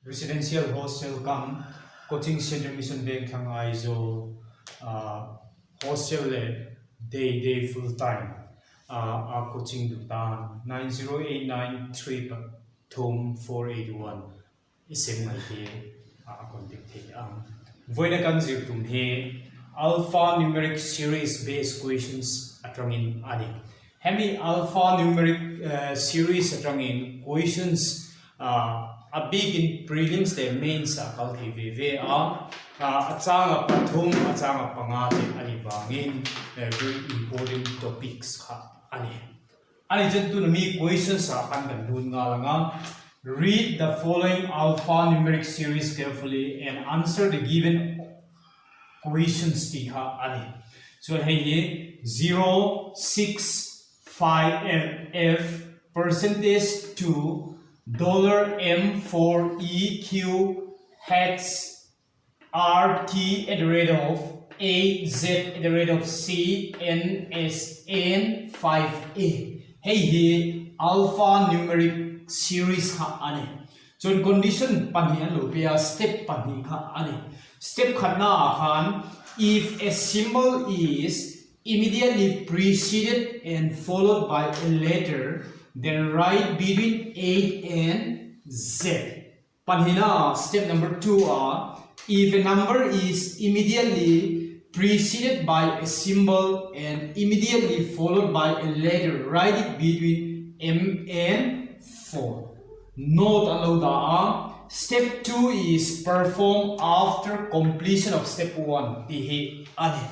Residential Hostel kam Coaching Centre Mission Vengthlang Aizawl ah Hostel leh Day Day Full Time ah a coaching duh tan 90893 3 481 i sem mai hi a contact thei ang. Vawiina kan zir tum hi Alphanumeric Series based questions atangin a ni. Hemi Alphanumeric Series atangin questions A bikin prelims leh mains ah kal thei ve ve a, a changa pathum, a changa panga te a nih vangin very important topics kha a ni. A ni chuan tuna mi questions ah khan kan lut nghal ang a, Read the following alphanumeric series carefully and answer the given questions tih kha a ni. Chuan hei hi zero, six, 5 F percentage to dollar M 4 E Q H R T at the rate of A Z at the rate of C N S N 5 A hei hi alphanumeric series kha a ni. Chuan condition pahnih an lo pe a, step pahnih kha a ni. Step khatna ah khan if a symbol is Immediately preceded and followed by a letter, then write between 8 and Z. Pahnihna, step number 2 ah, if a number is immediately preceded by a symbol and immediately followed by a letter, write it between M and 4. Note an lo dah a, step 2 is performed after completion of step 1 tih hi a ni.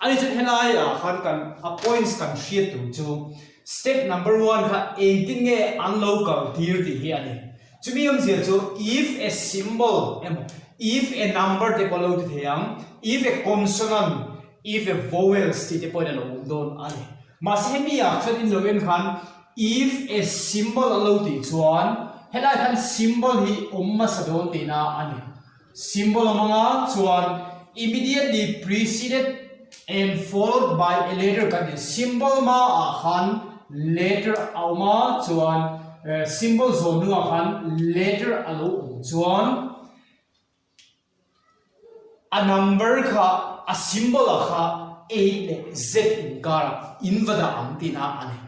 A ni chuan helai ah khan kan a points kan hriat tur chu step number one kha engtin nge an lo kal tir tih hi a ni. Chumi awmzia chu if a symbol emaw if a number te pawh a lo ti thei ang, if a consonant, if a vowels tih te pawhin a lo awm dawn a ni. Mahse hemi ah chuan in lo en khan if a symbol a lo tih chuan helai khan symbol hi awm hmasa dawn tihna a ni. Symbol a hmang a, chuan immediately preceded and followed by a letter kan tih symbol hma ah khan letter a awm a, chuan symbol zawn hnungah khan letter a lo awm chuan a number kha a symbol ah kha A leh Z inkarah in va dah ang tihna a ni.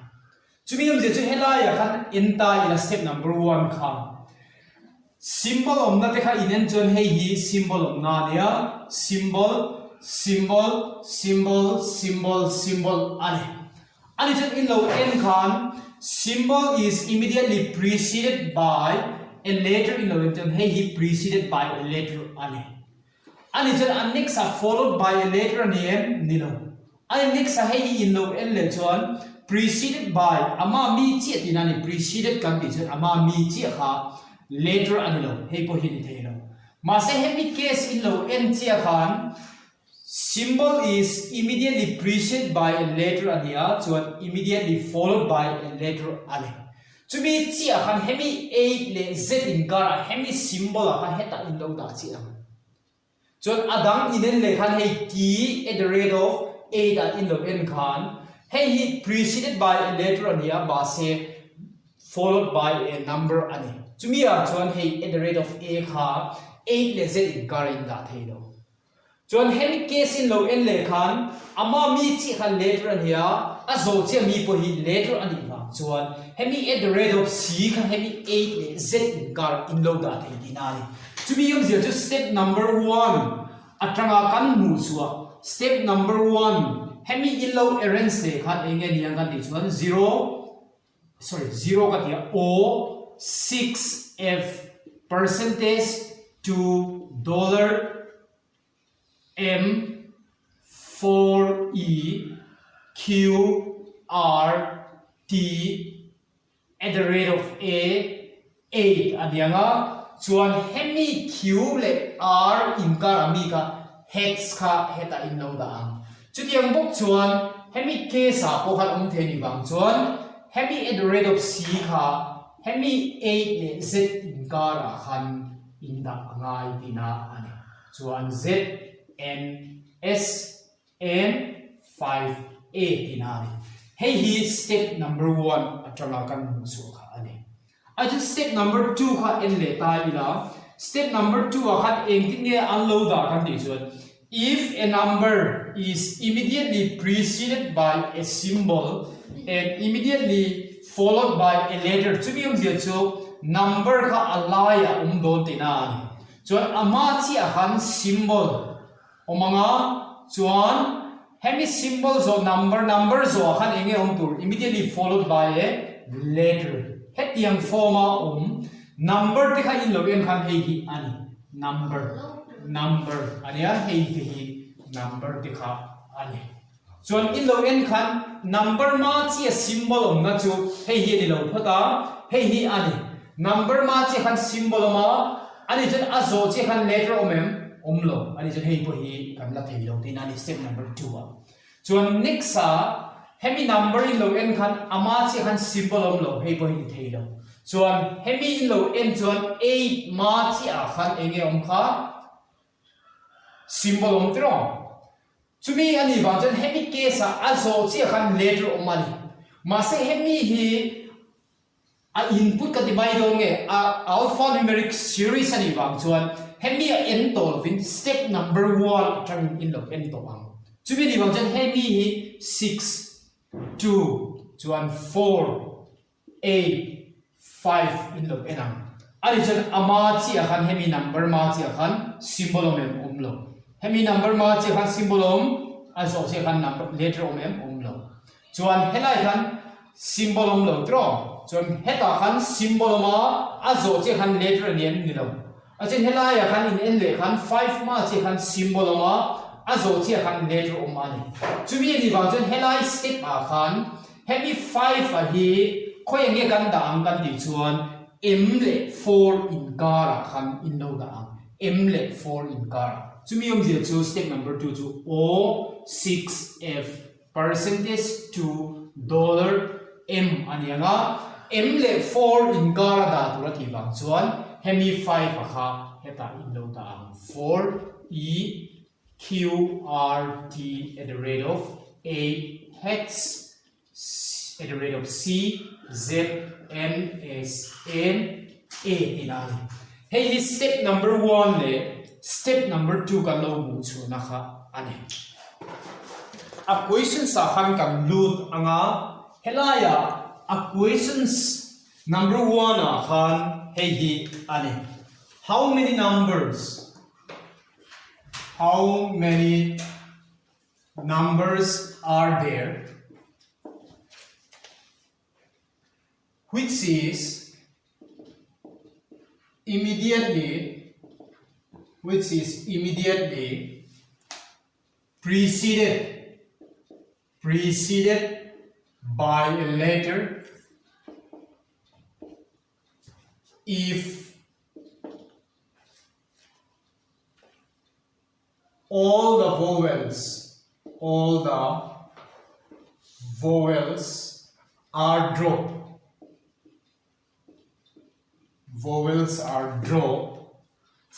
Chumi awmzia chu helaiah khan en ta ila step number one kha symbol awmna te kha in en chuan hei hi symbol awmna a nia, symbol, symbol, symbol, symbol, symbol a ni. A ni chuan in lo en khan symbol is immediately preceded by a letter in lo en chuan hei hi preceded by a letter a ni. A ni chuan a next ah followed by a letter a ni em? Ni lo. A ni next ah hei hi in lo en leh chuan preceded by ama mi chiah tihna a ni, preceded kan tih chuan ama mi chiah kha letter a ni lo, hei pawh hi ni thei lo. Mahse hemi case in lo en chiah khan symbol is immediately preceded by a letter a ni a, chuan immediately followed by a letter a ni. Chumi chiah khan hemi A leh Z inkarah hemi symbol ah khan hetah in lo dah chiah ang. Chuan a dang in en leh khan hei T at the rate of 8 ah in lo en khan hei hi preceded by a letter a ni a mahse followed by a number a ni. Chumi ah chuan hei at the rate of A kha 8 leh Z inkarah in dah thei lo. Chuan hemi case in lo en leh khan ama mi chiah khan letter a nia, a zawh chiah mi pawh hi letter a nih vang chuan hemi at the rate of C kha hemi 8 leh Z inkar in lo dah thei tihna a ni. Chumi awmzia chu step number one atanga kan hmuh chhuah step number one hemi in lo arrange leh khan eng nge ni ang kan tih chuan zero sorry zero ka ti a O 6 F percentage to dollar M 4 E Q R T at the rate of A 8 a ni ang a chuan hemi Q leh R inkar a mi kha heads kha hetah in lo dah ang. Chutiang bawk chuan hemi case ah pawh khan awm thei a nih vang chuan hemi at the rate of C kha hemi A leh Z inkar ah khan in dah a ngai tihna a ni. Chuan Z, N, S, N, 5, A tihna a ni. Hei hi step number one atanga kan hmuh chhuah kha a ni. A chu step number 2 kha en leh ta ila. Step number two-ah khan engtin nge an lo dah kan tih chuan If a number is immediately preceded by a symbol and immediately followed by a letter chumi awmzia chu number kha a laiah awm dawn tihna a ni. Chuan a hma chiah khan symbol awm anga chuan hemi symbol zawh number number zawhah khan eng nge awm tur immediately followed by a letter hetiang form a awm number te kha in lo en khan hei hi a ni. Number, number a nia, hei te hi number te kha a ni. Chuan in lo en khan number ma chi a symbol awmna chu hei hi a ni lo phawt a, hei hi a ni. Number ma chi khan symbol awm a, a nih chuan a zawh chiah khan letter awm em? Awm lo. A nih chuan hei pawh hi kan la thei lo tihna a ni step number 2 ah. Chuan next ah hemi number in lo en khan ama chiah khan symbol awm lo hei pawh hi ni thei lo. Chuan hemi in lo en chuan eight ma chiah ah khan eng nge awm kha symbol awm tiraw. Chumi a nih vang chuan hemi case ah a zawh chiah khan letter awm a ni. Mahse hemi hi A input ka ti mai dawn nge? A alphanumeric series a nih vang chuan hemi a en tawh lovin step number one atangin in lo en tawh ang. Chumi a nih vang chuan hemi hi six, two, chuan four, eight, five in lo en ang. A nih chuan a ma chiah khan hemi number ma chiah khan symbol awm em? Awm lo. Hemi number ma chiah khan symbol awm, a zawh chiah khan number letter awm em? Awm lo. Chuan helai khan symbol awm lo tiraw? Chuan hetah khan symbol awm a, a zawh chiah khan letter a ni em ni lo. A chuan helaiah khan in en leh khan five hma chiah khan symbol awm a, a zawh chiah khan letter awm a ni. Chumi a nih vang chuan helai step ah khan hemi five a hi khawi eng nge kan dah ang kan tih chuan M leh four inkar ah khan in lo dah ang. M leh four inkar ah. Chumi awmzia chu step number 2 chu O 6 F Percentage to dollar M a ni ang a, M leh 4 inkar a dah tur a tih vang chuan hemi 5 a kha hetah in lo dah ang, 4 E Q R T at the rate of A H at the rate of C Z N S N A tih na a ni. Hei hi step number 1 leh step number 2 kan lo hmuh chhuahna kha a ni. A questions ah khan kan lut ang a, helaiah a questions number one ah khan hei hi a ni, How many numbers, how many numbers are there which is immediately which is immediately preceded preceded by a letter if all the vowels all the vowels are dropped vowels are dropped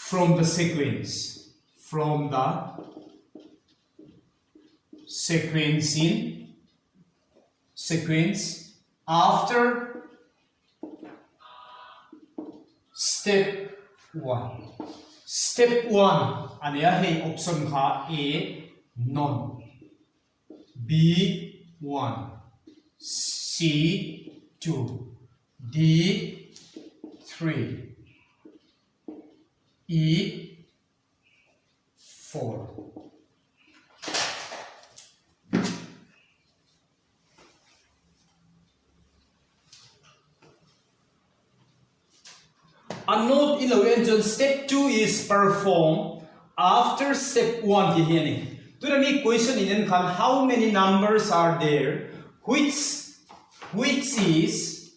from the sequence from the sequence in sequence after step 1 step 1 a nia hei option kha A none B 1 C 2 D 3 E 4. A note i lo en chuan step 2 is performed after step 1 tih hi a ni. Tuna mi question in en khan how many numbers are there which which is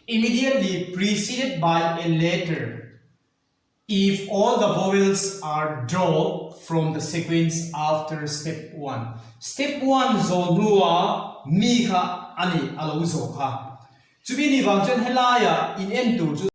immediately preceded by a letter If all the vowels are dropped from the sequence after step 1. Step 1 zawh hnua mi kha a ni a lo zawh kha. Chumi ni vang chuan helaiah in en tur chu.